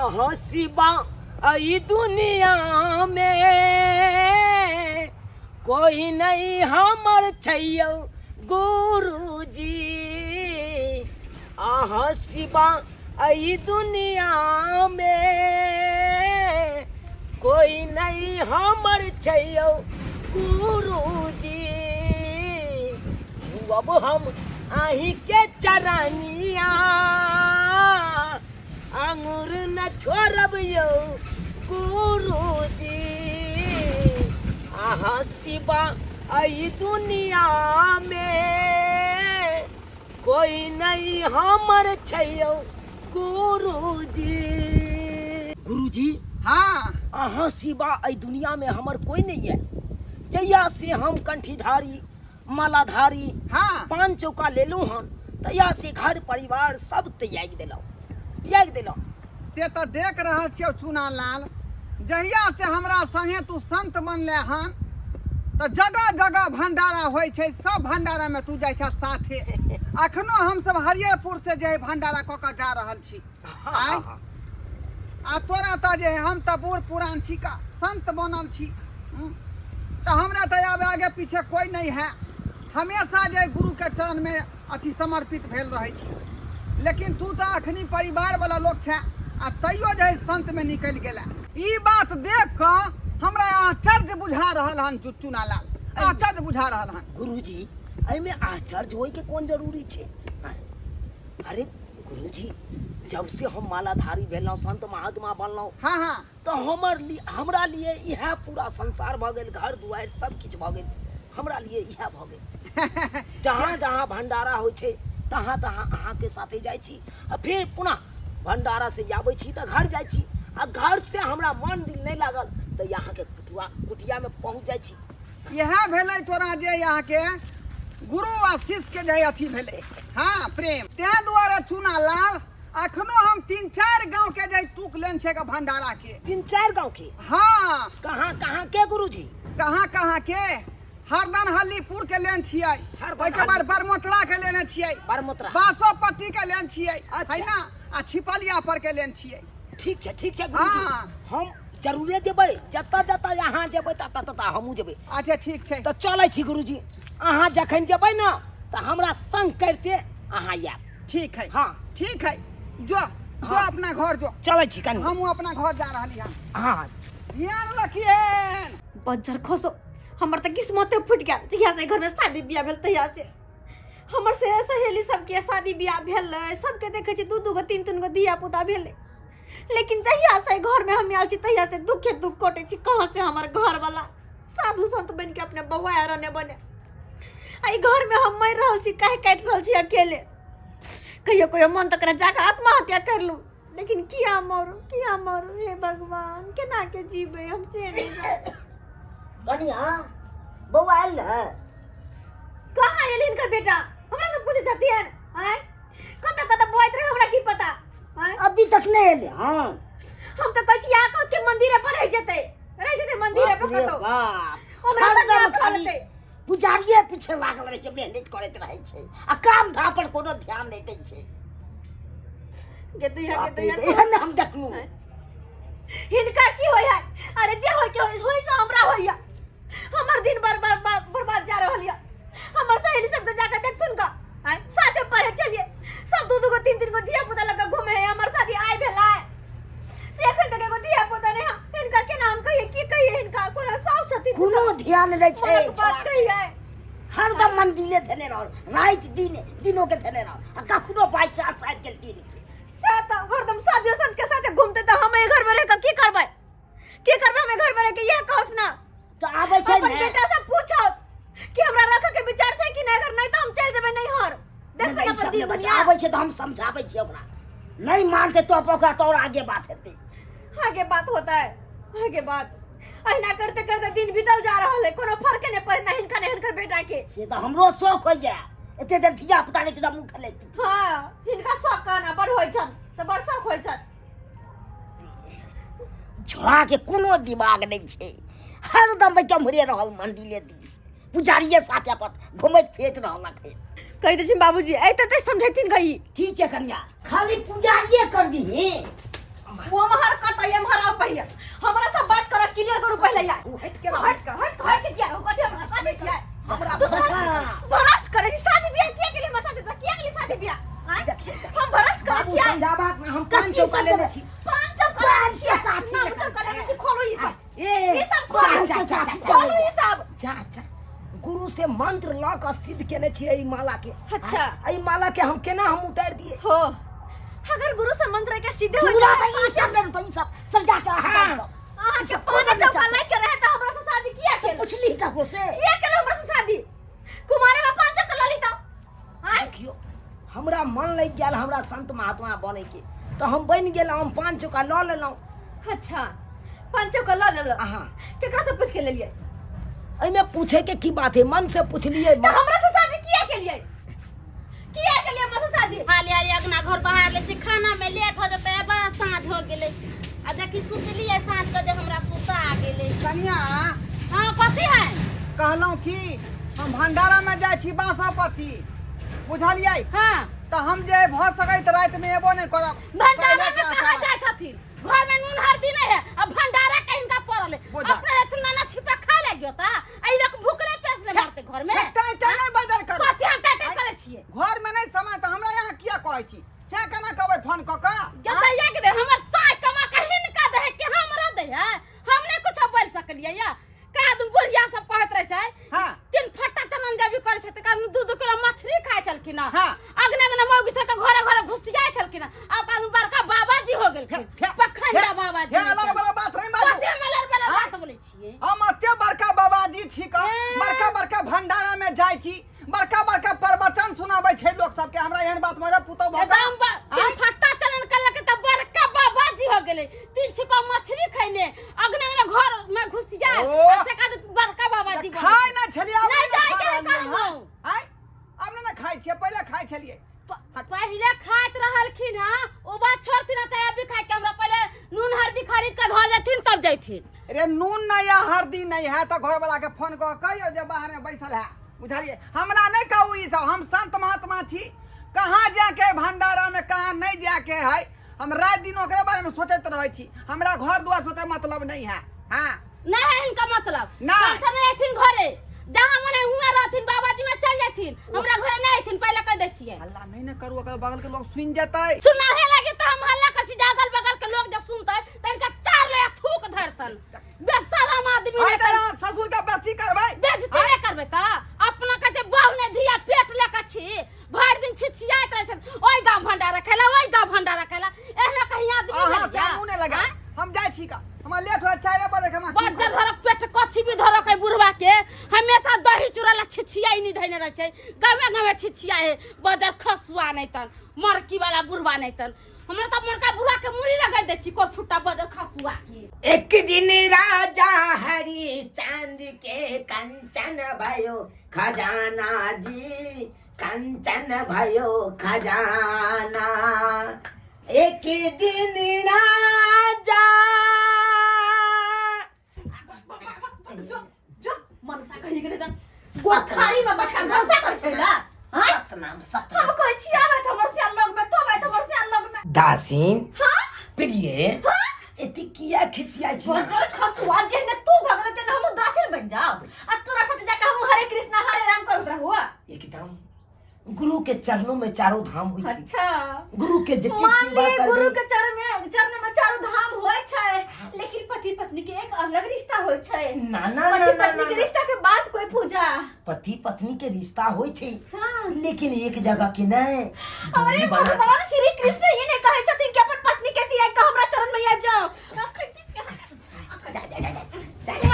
अहाँ सिवा एहि दुनियामे कोई नहीं हमर छै यौ गुरुजी। अहाँ सिवा एहि दुनियामे कोई नहीं हमर छै यौ गुरुजी। अब हम अहीं के चरनिया आंगुर न छोड़ब यौ गुरुजी। अहाँ सिवा एहि दुनियामे कोई नहीं हमर छै यौ गुरुजी। गुरुजी, हाँ, अहाँ सिवा एहि दुनियामे हमर कोई नहीं है। जहिया से हम कंठीधारी मालाधारी, हाँ, पान चौका लेलहुँ हन, तहिया से घर परिवार सब त्यागि देलहुँ, त्यागि देलहुँ। से तऽ देख रहल छियौ चुना लाल, जहिया से हमरा संगे तू संत बनले हन तऽ जगह जगह भंडारा होइ छै, सब भंडारा में तू जाइ छह साथे। अखनो हमसब हरियरपुर से जे भंडारा कऽ कऽ जा रहल छी। आय आ तोरा तऽ जे हम तऽ बूढ़ पुरान छी का संत बनल छी, तऽ हमरा तऽ आब आगे पीछे कोई नहीं है। हमेशा जे गुरु के चरण में अथी समर्पित भेल रहै छी। लेकिन तू तऽ अखनी परिवार वाला लोग छे आ तैयो जे संत में निकलि गेला। ई बात देख कऽ हमरा आश्चर्य बुझा रहल हन चुना लाल, आश्चर्य बुझा रहल हन। गुरुजी, एहिमे आश्चर्य होय के कोन जरूरी छै? अरे गुरुजी, जब से हम मालाधारी भेलहुँ, संत महात्मा बनलहुँ, हाँ हाँ, तऽ हमरा लिए इएह पूरा संसार भऽ गेल, घर दुआरि सब किछु भऽ गेल, हमरा लिए इएह भऽ गेल। जहाँ जहाँ भंडारा होइ छै तहाँ तहाँ अहाँके साथे जाइ छी, आ फिर पुनः भंडारा से आबै छी तऽ घर जाइ छी, आ घर से हमरा मन दिल नहि लागल तऽ अहाँके कुटिया में पहुँच जाइ छी। इएह भेलै तोरा जे अहाँके गुरु आ शिष्य के जे अथी भेलै, हाँ, प्रेम। तें दुआरे चुना लाल अखनो हम 3-4 गांव के जे टूक लेन छै भंडारा के। 3-4 गांव के? हाँ। कहाँ कहाँ के गुरुजी? कहाँ कहाँ के? हरदन हल्लीपुर के लेन छियै, ओहिके बाद बरमोतरा के लेने छियै, बरमोतरा, बासोपट्टी के लेन छियै, है ना, आ छिपलिया पर के लेन छियै। ठीक छै, ठीक छै गुरुजी, हम जरूरे जेबै, जतऽ जतऽ अहाँ जेबै ततऽ ततऽ हमहूँ जेबै। अच्छा ठीक छै, तऽ चलै छी गुरुजी। अहाँ जखन जेबै ने तऽ हमरा संग करिते अहाँ आयब। ठीक है। हाँ। ठीक है, जो जो अपना घर जो। चलै छी कनी, हमहूँ अपना घर जा रहली हन। हाँ, ध्यान रखिएन। बज्जर खसो, हमर तऽ किस्मते फूटि गेल। जहिया से घर में शादी बियाह भेल तहिया से हमर से सहेली सबके शादी बियाह भेल, सबके देखै छी 2-2 गो 3-3 गो धिया पुता भेलै, लेकिन जहिया से घर में हम आयल छी तहिया से दुखे दुख कटै छी। कहाँ से हमर घर वाला साधु संत बन के अपने बौआ रहने बने, आ घर में हम मरि रहल छी, काहे काटि रहल छी अकेले। कहियो कहियो मन तऽ करे जाके आत्महत्या कर लू, लेकिन किया मरू, किया मरू, हे भगवान केना के जीबै हम से नहीं जानै। कनिया बौआ आयल ने? कहाँ आयल हिनकर बेटा? हमरा से पूछे छथिन आँय, कतऽ कतऽ बौआइत रहे हमरा की पता? आँय? अभी तक नहीं एले। हाँ, हम तऽ कहै छी आ कह के मंदिरे पर रहि जेतै, रहि जेतै मंदिरे पर बाप रे कतौ। बाप, हमरा हरदम सन्यास लऽ खाली लेतै। पुजारिये पीछे लागल रहै छै, मेहनत करैत रहै छै आ काम धाम पर कोनो ध्यान नहि दै छै। गे दैया, गे बाप रे, दैया, एहन हम देखलहुँ। हिनका की होय है? अरे जे होय के होय, होय से हमरा होइया। हमर दिन बर्बाद जा रहल या। हमर सहेली सबके जाके देखथुन का, आँय, साथे पढ़े चलिए, सब 2-2 गो 3-3 गो धिया पुता लग के घूमे है। हमर शादी आइ भेलै से एखन तक एगो धिया पुता नहि है। हिनका केना हम कहिए, की कहिए हिनका? कोनो साउस छथिन? कोनो ध्यान नहि छै। मनक बात कहिए। हरदम मंदिरे धेने रहल, राति दिन दिनो के धेने रहल, आ कखनो बाई चांस आबि गेल दिन के से तऽ हरदम साधु संत के साथे घूमते, तऽ हम एहि घर में रह के की करबै, की करबै हम एहि घर में रह के? इएह कहब ना। तऽ आबै छै अपन ने बेटा से पूछब कि हमरा रखे के विचार छै कि नहीं, अगर नहीं तऽ हम चलि जेबै नैहर। देखबै नहि, ने ई अपन सब दिन नहि दुनिया। आबै छै तऽ हम समझाबै छियै ओकरा, नहीं मानते तो ओकरा तो और आगे बात हेतै। आगे बात होता है, आगे बात। अहिना करते करते दिन बीतल जा रहल है, कोनो फर्क नहीं पड़े ना हिनका ने हिनकर बेटा के। से तऽ हमरो शौक होइया, एते देर धिया पुता नहि मुँह खेलैत। हाँ, हिनका शौक कहना बड़ होइ छन, तऽ बड़ शौक होइ छन। छोड़ा के कोनो दिमाग नहीं छै, हरदम केम्हरे रहल मंदिरे दिस, पुजारिये साथे अपन घुमैत फिरैत रहल अखन। कहि दै छियनि बाबूजी, अइते तऽ समझैथिन गई। ठीक छै कनिया, खाली पुजारिये कर दीही। वो हम कहिया हमरा सब बात करा क्लियर करू पहले यार। ओ हटि के रह। हट के हट हट के किया हो कथी हमरा कथी छियै? हमरा दुश्मन भ्रष्ट करै छी शादी बियाह किया के लिए मसा देता किया के लिए शादी बियाह आँय? देखिए, हम भ्रष्ट करै बाबू छियै। समझाबाक में हम पाँच चौका लेने छी। पाँच चौका लेने छियै। साथी नाम लेखा। चौका लेने छी, खोलू ई सब। ए ई सब खोलू। जा, जा, जा, खोलू ई सब। जा जा गुरु से मंत्र लऽ कऽ सिद्ध केने छियै एहि माला के। अच्छा। एहि माला के हम केना हम उतारि दिए? हो अगर गुरु से मंत्र के सिद्ध हो पूरा जाए, भाई ई सब लेलहुँ तऽ ई सब सब जाके हटा हाँ। सब। अहाँ के सब पाँच कोनो चौका नहि लए के रहे तऽ हमरा से शादी किया केलहुँ? पुछली ककरो से? किया केलहुँ हमरा से शादी? कुमारे में पाँच चौका लऽ ली तऽ आँय? देखियौ हमरा मन लागि गेल हमरा संत महात्मा बनैके तऽ हम बनि गेलहुँ, हम पाँच चौका लऽ लेलहुँ। अच्छा पाँच चौका लऽ लेलहुँ। अहाँ केकरा से पूछ के लेलियै? एहिमे पूछे के की बात है, मन से पूछलियै। तऽ हमरा से शादी किया केलियै? किया केलियै हमरा से शादी? हाली हाली अगना घर बहार लै छी, खाना में लेट हो जेतै, बा साँझ हो गेलै। आ देखी सुतलियै साँझ के जे हमरा सुता गेलै। कनिया। हाँ कथी है? कहलहुँ कि हम भंडारा में जाइ छी बासापति, बुझलियै? हाँ। तऽ हम जे भऽ सकै तऽ रातिमे एबो नहि करब। भंडारा पहिले में के कहाँ आशा। जाइ छथिन? घर में नून हल्दी नहीं है, अब भंडारा के इनका पड़ल है। बोझा। अपने रहथिन नाना छिपा खा ले गयो ता, एहि लोग भूखले प्यासले मरते घर में। टाइ टाइ नहि बदल करू। कथी हम टाइ टाइ करै छियै? घर में नहि समय तऽ हमरा यहाँ किया कहै छी? से केना कहबै फोन कऽ कऽ? गे दैया के दे, हमर साय कमा के हिनका दे है कि हमरा दे है? हम नहि कुछो बोल सकलियै या। का आदमी बुढ़िया सब कहैत रहै छै। हाँ। तीन फट्टा चलन जब भी करै छै तऽ आदमी दू दू किलो मछली खाइ छलखिन हँ। हाँ। अगने अगने मौगी सबके घरे घरे घुसियाइ छलखिन हँ। आब आदमी बड़का बाबाजी हो गेलखिन। पखंडा बाबाजी। हे अलग वाला बात नहीं बाजू। कथी हम अलग वाला हाँ? बात बोलै छियै? हम एते बड़का बाबाजी छी कऽ ए। बड़का बड़का भंडारा में जाइ छी, बड़का बड़का प्रवचन सुनाबै छै लोक सबके, हमरा एहन बात मरे पुतौ भऽ एकदम गेल। तीन फट्टा चलन करलकै तऽ बड़का बाबाजी हो गेलै। तीन छिपा मछली खैने अगने अगने घर में घुसिया ओ। आ से कहत बड़का बाबाजी बन खाय ना छलियै, आब नहीं नहि ने जाय खा के रहलियै करबो। हँ। आँय? आब नहि ने खाइ छियै, पहिले खाइ छलियै। पहिले खाइत रहलखिन हँ, ओ बात छोड़थिन ना, चाहे अभी खाय के हमरा पहिले नून हल्दी खरीद के धऽ जेथिन तब जैथिन। रे नून नहीं है हल्दी नहीं है तऽ घर वाला के फोन कऽ कहियौ जे बाहर में बैसल है, बुझलियै? हमरा नहि कहू ई सब, हम संत महात्मा छी, कहाँ जाके भंडारा में कहाँ नहीं जाके है, हम राति दिन ओकरे बारे में सोचैत रहै छी, हमरा घर दुआर सोचे मतलब नहीं है। हाँ नहीं है इनका मतलब। नहीं। कल से नहीं अथिन घरे, जहाँ मन है हुआं रहथिन, बाबाजी में चल जाथिन, हमरा घरे नहीं अथिन, पहले कह दै छियै। हल्ला नहीं ने करू, अगल बगल के लोग सुन जेतै। सुनाहे लागे तो हम हल्ला कर छी, अगल बगल के लोग जब सुनतै त इनका चार ले थूक धरतन। बेशरम आदमी आइ नहीं तऽ अहाँ ससुर के बेइज्जती करबै? बेइज्जती नहीं करबै त अपना कहै छै बहु ने धिया पेट ले के छी, भरि दिन छिछियाइत रहै छथि, ओहि गाँव भंडारा खेला, ओहि गाँव भंडारा खेला, एहना कहीं आदमी अहाँ भेल या? से मुँह नहि लगाउ, आँय? हम जाइ छी का, हमरा लेट होय 4 बजे के हमरा की बज्जर धरक पेट कछी भी धरक है बुढ़वा के, हमेशा दही चूड़ा ला छिछियाई नहीं धैने रहै छै, गावे गावे छिछिया है, बज्जर खसुआ नहीं तन, मरकी वाला बुढ़वा नहीं तन, हमरा तऽ मरका बुढ़वा के मुड़ी लगा दै छी कोर फुट्टा बज्जर खसुआ के। एक दिन राजा हरिश्चंद्र के कंचन भयो खजाना जी, कंचन भयो खजाना। एक दिन राजा जो जो मनसा कहि गेलै तन गोथारी में बच्चा मनसा कर छै ना। आँय? सतनाम सतनाम। हम कहै छी आबै हमर सियान लग में, तो आबै हमर सियान लग में। दासीन हाँ? प्रिय एते किया खिसिया छी? बजर खसुआ जेहने तू भगल तेने हम दासीन बन जाओ, आ तोरा साथे जाके हम हरे कृष्णा हरे राम करत रहू। एकदम गुरु के चरणों में चारों धाम होइ छै। अच्छा गुरु के जते मान सेवा लिए गुरु करबै के चरण में, चरण में चारों धाम होइ छै, लेकिन पति पत्नी के एक अलग रिश्ता होइ छै। ना ना पति ना ना पत्नी के ना। रिश्ता के बाद कोई पूजा। पति पत्नी के रिश्ता होइ छै हाँ। लेकिन एक जगह के नहीं। अरे दूरी बना के- भगवान श्री कृष्ण ये नहीं कहे छथिन कि अपन पत्नी के दिया के हमरा चरण में आबि जाओ। जा जा जा जा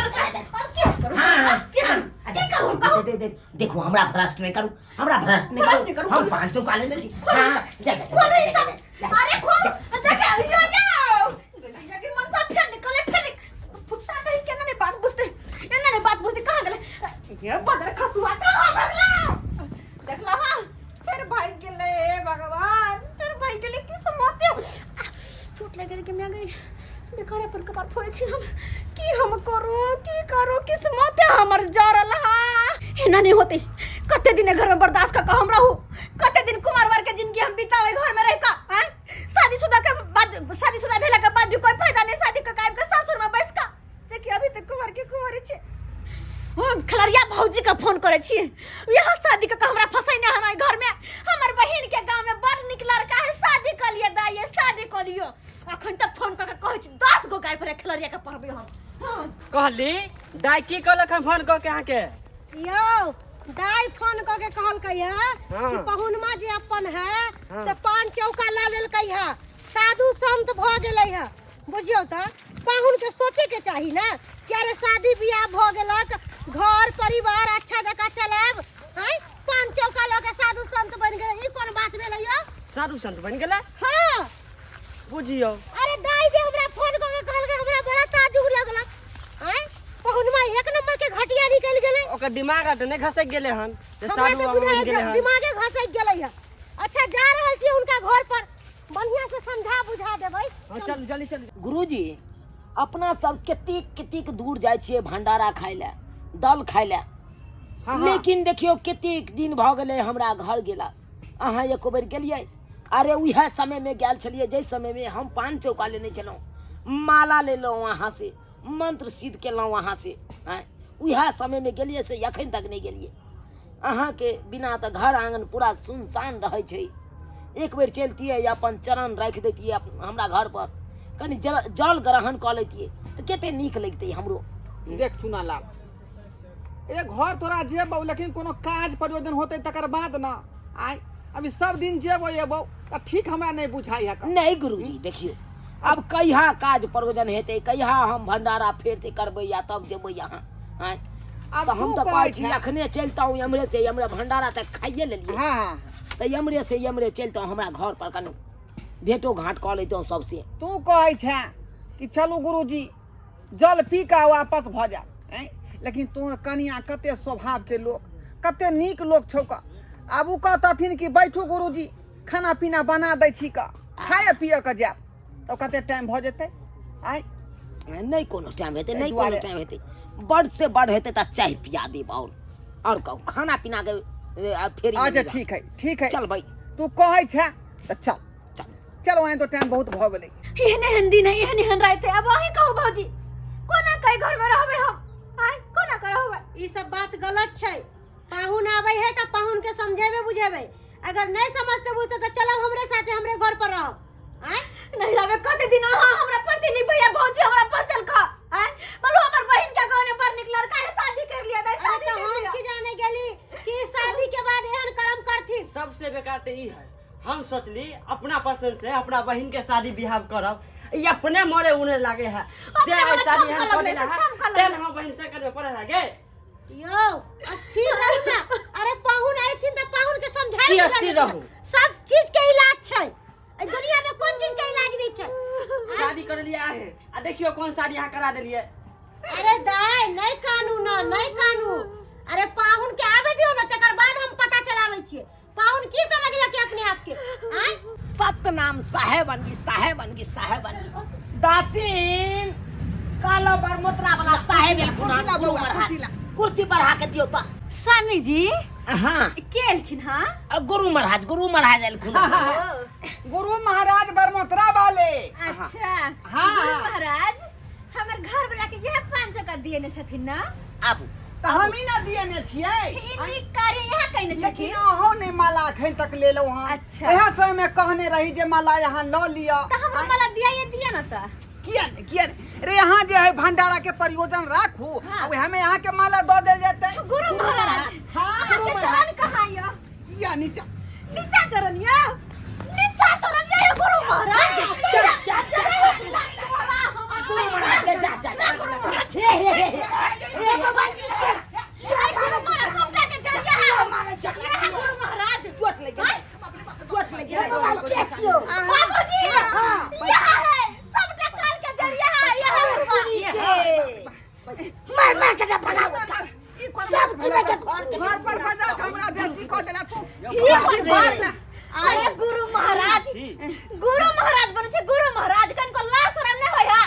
जा जा। और की करू? हाँ, हाँ, की करू? की कहू? कहू। दे, दे, दे, देखो हमरा भ्रष्ट नहीं करू, हमरा भ्रष्ट नहीं भ्रष्ट करू, नहीं करू, हम खोलू। पाँच सौ काले में छी। खोलू। हाँ, जा, जा, जा, खोलू जा, ई जा, सब। जा, जा। अरे खोलू। देखे, यो, यो। गैया के मनसा फेर निकले, फेर फुट्टा कहीं केना नहीं बात बुझते, एना नहीं बात बुझते, कहाँ गेलै? ये बजर खसुआ कहाँ भगला? देखला हाँ, फेर भागि गेलै, हे भगवान, फेर भागि गेलै, की समाते? चोट लागि गेलै कि मैं गई। बेकार अपन कपार फोड़ै छी हम। की हम करू, की करू, किस्मते हमर जरल हा। एना नहीं होते, कते दिन घर में बर्दाश्त कऽ कऽ हम रहू, कते दिन कुमार के जिंदगी हम बितावे घर में रह कऽ, आँय? शादीशुदा के बाद, शादीशुदा भेला के बाद भी कोई फायदा नहीं, शादी कऽ के आबि कऽ करै छी इएह शादी कऽ के हमरा फसैने हन एहि घरमे हमर बहिन के गाँव में बड़ नीक लड़का है शादी कऽ लिअ दाइ ये शादी कऽ लिअ अखन तक फोन कऽ के कहै छी 10 गो गारि पर खेलरिया के पढ़बै हम हाँ। कहली दाइ की कहलक हन फोन कऽ के अहाँके यौ दाइ फोन कऽ के कहलकै है हाँ। कि पहुनमा जे अपन है हाँ। से पान चौका ला लेलकै है साधु संत भऽ गेलै है बुझियौ तऽ पाहुन के सोचे के चाही ने कि अरे शादी बियाह भऽ गेलक घर परिवार अच्छा जकाँ चलायब हैं पान चौका लऽ के साधु संत बनि गेलै ई कोन बात भेलै यौ साधु संत बनि गेलै हाँ बुझियौ अरे दाई जे हमरा फोन कऽ के कहलकै हमरा बड़ा ताजुब लगलक आँय पहुनमा एक नंबर के घटिया निकलि गेलै ओकर दिमाग आर तऽ नहि घसकि गेलै हन जे हमरा साधु तऽ बाबा बनि बुझाइ गेलै हन दिमागे घसकि गेलै हँ अच्छा जा रहल छी हुनका घर पर बढ़िया से समझा बुझा देबै हाँ चलू जल्दी चलू गुरुजी अपना सब कतेक कतेक दूर जाइ छियै भंडारा खाय लए दल खाय लए हाँ, हाँ। लेकिन देखियौ कतेक दिन भऽ गेलै हमरा घर गेला अहाँ एको बेर गेलियै अरे उएह समयमे गेल छलियै जाहि समयमे हम पान चौका लेने छलहुँ माला लेलहुँ अहाँसँ मंत्र सिद्ध केलहुँ अहाँसँ आँय उएह समयमे गेलियै से एखन तक नहि गेलियै अहाँके बिना तऽ घर आङ्गन पूरा सुनसान रहै छै एक बेर चलतियै अपन चरण राखि दैतियै हमरा घरपर कनि जल जल ग्रहण कऽ लैतियै तऽ कते नीक लगितै हमरो देख चुना लाल ए घर तोरा जेबौ लेकिन कोनो काज प्रयोजन होतै तकर बाद न आय अभी सब दिन जेबो एबो तऽ ठीक हमरा नहि बुझाइ है नहि गुरुजी देखियौ अब कहिया काज प्रयोजन हेतै कहिया हम भंडारा फेर से करबै या तब जेबै अहाँ आँय आब तऽ हम तू तऽ कहै कहै छी छें। अखने चलितहुँ एम्हरे से एम्हरे भंडारा तऽ खाइए लेलियै हाँ हाँ तऽ एम्हरे से एम्हरे चलितहुँ हमरा घर पर कनि भेंटो घाट कऽ लैतहुँ सबसे तू कहै छे कि चलू गुरुजी जल पी कऽ वापस भऽ जायब आँय लेकिन तोहर कनिया कते स्वभावके लोक कते नीक लोक छौ का आब ओ कहतथिन कि बैठू गुरुजी खाना पीना बना दै छी का खाए पिए के जायब तऽ कते टाइम भऽ जेतै आँय नहि कोनो टाइम हेतै एहि नहि कोनो दुआरे- टाइम हेतै बड से बड हेतै तऽ चाय पिया देब आओर कहू खाना पीना के आ फेर अच्छा ठीक है ठीक है चलबै तू कहै छे तऽ चल चल चल वहाँ तो टाइम बहुत भऽ गेलै एहन एहन दिन है एहन एहन राति है अब अहीं कहू भौजी कोना कई घर में रहबै हम आय कोना के रहबै ई सब बात गलत छै पाहुन आबै है तऽ पाहुन के समझेबै बुझेबै अगर नहीं समझते बुझते तऽ चलब हमरे साथे हमरे घर पर रहब आँय नहीं रहबै कते दिन अहाँ हमरा पसिन नहीं भैया भौजी हमरा पसल का आय बोलो हमर बहिन के गाँव में बड़ निक लड़का है शादी कर लिया दाई अरे शादी तऽ कर हम लिया की जाने गेली कि शादी के बाद एहन कर्म करथिन सबसे बेकार तऽ ई है हम सोचली अपना पसंद से अपना बहिन के शादी बियाह करब ई अपने मरे उने लागे है अपने ते आइ मरे शादी छमकऽ हम कर लगलै, देला से है छमकऽ लगलै। तेन हम बहिन से करबे पड़े लागे यौ अस्थिर रहू ना अरे पाहुन आयथिन तऽ पाहुन के समझाइ की बुझा अस्थिर देथिन। रहू? सब चीज के इलाज छै एहि दुनिया में कोन चीज के इलाज नहीं छै शादी कर लिया है आ देखियो कौन शादी यहाँ करा देलिए अरे दाय नहीं कानू ना नहीं कानू अरे पाहुन के आबे दियो ना तकर बाद हम पता चलाबै छियै पाहुन की समझलक अपने आप के आँय सतनाम साहेब अनगी साहेब अनगी साहेब अनगी दासीन कालो बरमोत्रा वाला साहेब एलखुन हन, कुर्सी ला गुरु बौआ, महाराज। कुर्सी ला। कुर्सी बढ़ा के दियौ तऽ स्वामी जी हाँ के एलखिन हाँ आ, गुरु महाराज गुरु महाराज एलखुन हन। गुरु महाराज बरमोत्रा वाले अच्छा हाँ। गुरु महाराज हमर घर वाला के यह 500 का दिए ने छथिन ना आबू तऽ हम ही ना दिए छियै ई नीक कार्य यहाँ कयने लेकिन छथिन अहूँ नहि माला एखन तक लेलहुँ हँ अच्छा। इएह समय में कहने रही जे माला यहाँ लऽ लिअ तऽ हमरा माला दिया ये दिया ना तऽ किया नहि किया नहि रे यहाँ जे है भंडारा के प्रयोजन राखू हाँ। आ वएह में यहाँ के माला दऽ देल जेतै गुरु महाराज हाँ अहाँके चरण कहाँ यऽ या नीचा नीचा चरण यऽ नीचा चरण यऽ ये गुरु महाराज गुरु महाराज के जा जा जा। हे हे हे हे। गुरु महाराज सबटा के जरिया है है गुरु महाराज चोट लग गेलै चोट लग गेलै बाबूजी यहाँ है सबटा काल के जरिया है यहाँ है मार मार के भगाओ ई कोन सब भेलै? के घर के घर पर बजा के हमरा बेइज्जती कऽ देला तू ई कोन बात? देला। अरे गुरु महाराज गुरु महाराज बने छे गुरु महाराज कनको लाज शरम नहीं होय हा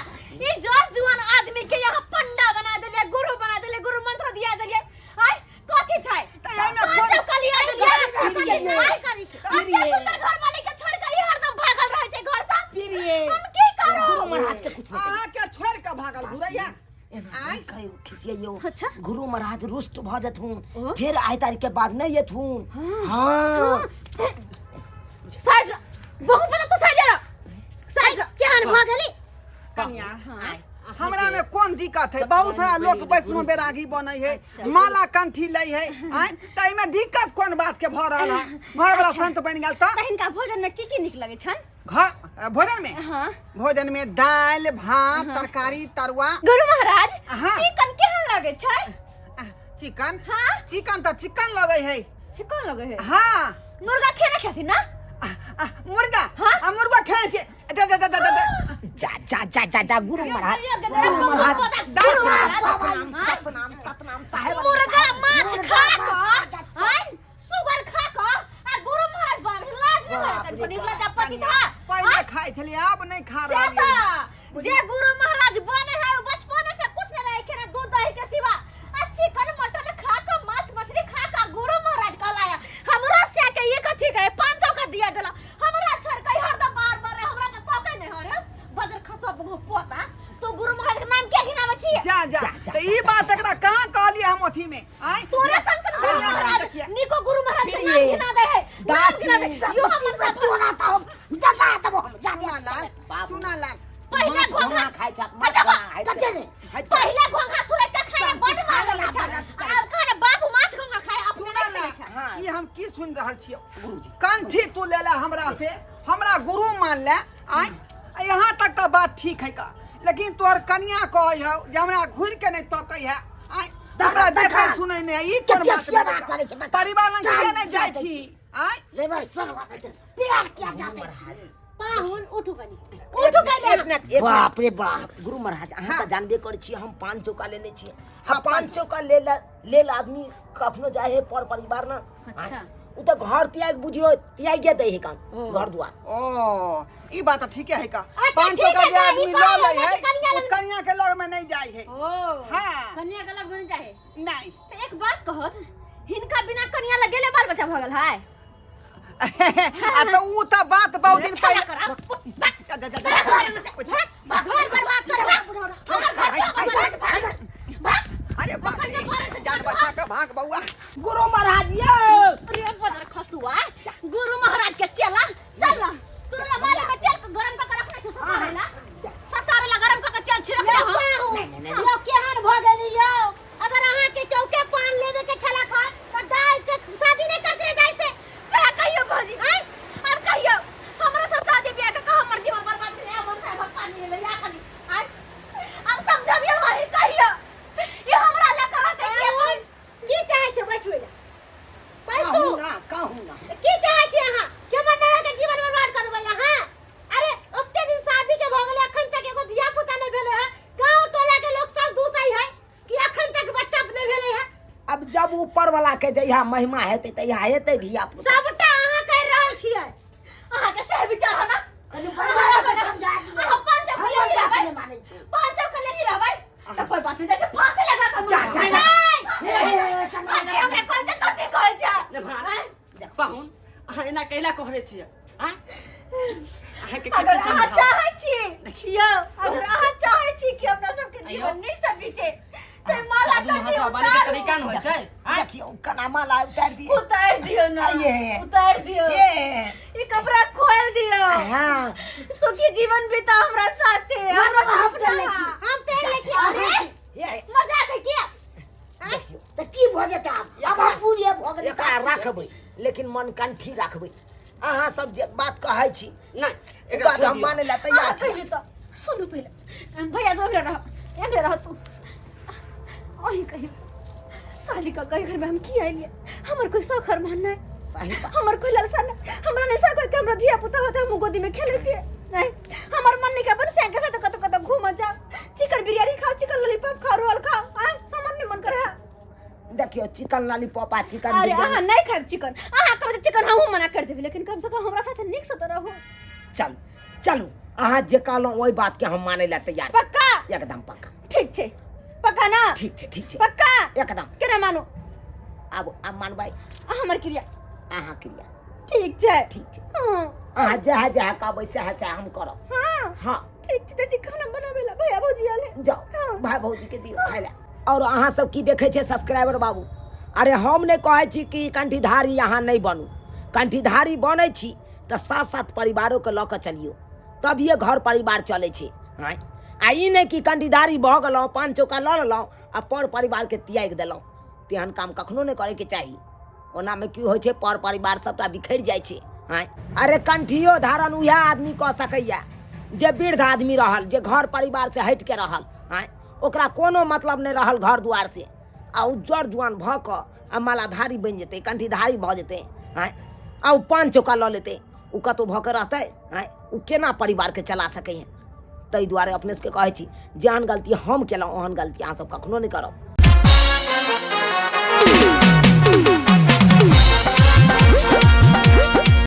ई जर जुआन आदमी के यहाँ पंडा बना देलिए गुरु बना देलिए गुरु मंत्र दिया देलिए आय कथी छै तऽ एहिमे पाँच कोन- कलिया देलिए कथी करी छै अच्छा सुंदर घर वाले के छोड़ के ई हरदम भागल रहे छै घर से प्रिय हम की करू गुरु महाराज के कुछ अहाँके छोड़ि कऽ भागल घुरैया एना आँय? नहि कहियौ खिसियैयौ अच्छा। गुरु महाराज रुष्ट भऽ जेथुन ओ? फेर आइ तारीख के बाद नहि एथुन हाँ साइड रह। बहुत बड़ा तू साइड रह साइड रह केहन भऽ गेली कनिया हमरा में कोन दिक्कत है बहुत सारा लोग वैष्णो बैरागी बनै है माला कंठी लै है आँय तऽ एहिमे दिक्कत कोन बात के भऽ रहल है घर वाला संत बनि गेल तऽ तऽ हिनका भोजन में की की नीक लगै छनि घर भोजन में हाँ भोजन में दालि भात तरकारी तरुआ गुरु महाराज हाँ। चिकन केहन लगै छै आ, चिकन हाँ। चिकन तऽ चिकन लगै है चिकन लगै है हाँ मुर्गा खेने खेथिन ना आ, आ, मुर्गा हाँ? आ, मुर्गा खाइ छै जा जा जा जा जा, जा जा जा जा जा जा गुरु महाराज यो, यो, गुरु महाराज गुरु महाराज, सतनाम सतनाम सतनाम साहेब मुर्गा माछ मुर्गा खा माछ कऽ खा कऽ। आँय, सुगर खा कऽ आ गुरु महाराज बाप रे, लाज नहि बाप लगै रे कनि बाप। लज्जा पति था पहिले खाइ छलियै आब नहि खा से रहलियै तऽ जे गुरु महाराज बने है वो बचपने से कुछ नहीं रहे खेना दूध दही के सिवा आ चिकन मटन खा के माछ मछली खा के गुरु महाराज कहलाया हमरा से के ये कथी कहे 500 का दिया देला हमरा छोड़ के हरदम बार बार हमरा के तके नहीं हरे बजर खसो बहु पोता तो गुरु महाराज के नाम क्या घिनावे छी जा जा जा, जा, तऽ ई बात एकरा कहाँ कहलियै हम अथी में आँय तोरे सन सन गुरु कनिया महाराज देखिए। निको गुरु महाराज के नाम फिर ये घिना दे है नाम घिना दे दासी यो हमर सब तोरा तो हम जगा देबो हम जा चूना लाल बाबू। चूना लाल पहिले माछ घोंघा घोंघा खाइ छक माछ अच्छा, घोंघा खाइ कते छक। ने? हट। पहिले घोंघा सुरै के खाए सब बड किछु मार खाए लगै बला छल आब कहने बाप माछ घोंघा खाए अपने चूना नहि खाइ छल लाल ई हम की सुनि रहल छियै गुरुजी कंठी तू ले ले हमरा से हमरा गुरु मान ले आय आ यहाँ तक तऽ बात ठीक है का लेकिन तोहर कनिया कहै हौ जे हमरा घुरि के नहि तकै है आय हमरा देखै सुनै नहि है, ई कोन कते बात सेवा भेलै का? करै छै, बता। परिवार लग किया नहि जाइ जाइ छी आय रे भाई सब बात है प्यार किया जाते पाहुन उठू कनी उठू पहिले एक मिनट एक बाप रे बाप गुरु महाराज अहाँ तऽ जानबे करै छी हम पाँच चौका लेने छी आ पाँच चौका लेल लेल आदमी कखनो जाइ है पर परिवार ना अच्छा। उ तऽ घर त्याग बुझियो त्यागे दै है कान घर दुआर ओ ई बात तऽ ठीके है का अच्छा, पाँच ठीक सौ का है, जे तऽ आदमी ई लऽ कहै लै है है कि कनिया ओ लग- कनिया के लग में नहीं जाइ है ओ हाँ। कन्या के लग बन जाए नहीं तो एक बात कहत हिनका बिना कन्या लग गेले बाल बच्चा भऽ गेल है आ तऽ ऊ तऽ बात बहुत दिन पहिले जा, जा, जा, जा। घर बर्बाद करे हमर घर अरे बाप रे, जान बचा के भाग बउआ गुरु महाराज ये अरे बदर खसुआ गुरु महाराज के चेला चल तोरा माले में तेल गरम क के रखने छै ससारेला ससारेला गरम क के तेल छिड़क दे पाहुन यौ केहन भऽ गेली यौ अगर अहाँ के चौके पान लेवे के छला खा त दाई के शादी नहीं करते रहे दाई से से कहियो भौजी हैं अब कहियो हमरा से शादी ब्याह के हमर जीवन बर्बाद भेलै मन से पानी ले या कनी हैं अब समझबियो वही कहियो ये हमरा ले करत है कि अपन की चाहे छै बैठू एला बैसू कहू ना कहू ना की चाहे छी अहाँ कि हमर ननद के जीवन बर्बाद कर देबै अहाँ अरे ओते दिन शादी के भऽ गेलै अखन तक एगो धिया पुता नहि भेलै है गाँव टोला के लोग सब दूसै है कि अखन तक बच्चा नहि भेलै है अब जब ऊपर वाला के जहिया महिमा हेतै तहिया हेतै धिया पुता सबटा अहाँ कर रहल छियै अहाँ के सही विचार है ना कनि बढ़िया से समझा दियौ अहाँ पाँच सौ के हमर लेने बात रहबै नहि मानै छै 500 के लेने रहबै त कोई बात नहीं जैसे फांसी लगा के जा, जा, जा। फांसी हमरा कहै छै कथी कहै छै ने भाड़ पाहुन अहाँ एना कैला कहै छियै आँय अहाँके अगर कते अहाँ समझाउ चाहै छी यौ अगर अहाँ चाहै छी कि अपना सबके जीवन नीक से बीते तऽ माला साधु कटी महात्मा बने के तरीका न होइ छै आँय देखियौ केना माला उतारि दिए उतारि दियौ ना आइए। उतारि दियौ ये ई कपड़ा खोल दियौ हाँ सुखी जीवन बीता हमरा साथे हमरा हम पहिर लै छी। हम पहिर लै छी अरे ये मजाक है क्या देखियौ तऽ की भऽ जेतै आब आब हम पूरे भऽ गेलै एकरा राखबै लेकिन मन कंठी राखबै अहाँ सब जे बात कहै छी नहि ओ एकरा बात छोड़ि हम दियौ। मानै लए तैयार अहाँ छी पहिले तऽ सुनू पहिले भैया तू एमरे रह एमरे रह तू अहीं कहियो साली का कहीं घर में हम की आइलिए हमर कोई शौक अरमान नहीं सही बात हमर कोई ललसा नहीं हमरा नहीं सा कोई के हमरा धिया पुता होते हम गोदी में खेलते नहीं हमर मन नहीं के अपन सैं के साथ कत कत घूम जा चिकन बिरयानी खाओ चिकन लॉलीपॉप खाओ रोल खाओ आ हमर नहीं मन करे देखियौ चिकन लॉलीपॉप आ चिकन अरे बिरयानी अहाँ नहीं खाएब चिकन अहाँ कहबै तऽ चिकन हमहूँ मना कर देबै लेकिन कम से कम हमरा साथ नीक से तऽ रहू चलू चलू अहाँ जे कहलहुँ ओहि बातके हम मानै लए तैयार छी पक्का एकदम पक्का ठीक छै पक्का ना ठीक छै ठीक छै पक्का एकदम केना मानू आब आब मानबै अहाँ हमर क्रिया अहाँ क्रिया ठीक छै ठीक छै हाँ अहाँ जएह जएह कहबै सएह सएह हम करब हाँ हाँ ठीक छै चाची खाना बनाबै ला भैया भौजी आले जाउ हाँ। भाय भौजीके दियौ खाय लए। आओर अहाँ सब की देखै छियै सब्सक्राइबर बाबू? अरे हम नहि कहै छी कि कंठीधारी अहाँ नहि बनू। कंठीधारी बनै छी तऽ साथ साथ परिवारोके लऽ कऽ चलियौ, तभिए घर परिवार चलै छै। आँय, आ ई नहि कि कंठीधारी भऽ गेलहुँ, पान चौका लऽ लेलहुँ आ पर परिवारके त्यागि देलहुँ। तेहन काम कखनो नहि करैके चाही। ओनामे की होइ छै, पर परिवार सबटा बिखरि जाइ छै। आँय, अरे कंठियो धारण उएह आदमी कऽ सकैए जे वृद्ध आदमी रहल, जे घर परिवारसँ हटिके रहल। आँय, ओकरा कोनो मतलब नहि रहल घर दुआरसँ, आ ओ जर जुआन भऽ कऽ आ मालाधारी बनि जेतै, कंठीधारी भऽ जेतै। आँय, आ ओ पान चौका लऽ लेतै, ओ कतहु भऽ कऽ रहतै? आँय, ओ केना परिवारके चला सकैए? ताहि दुआरे अपने सबके कहै छी, जेहन गलती हम केलहुँ ओहन गलती अहाँ सब कखनो नहि करब।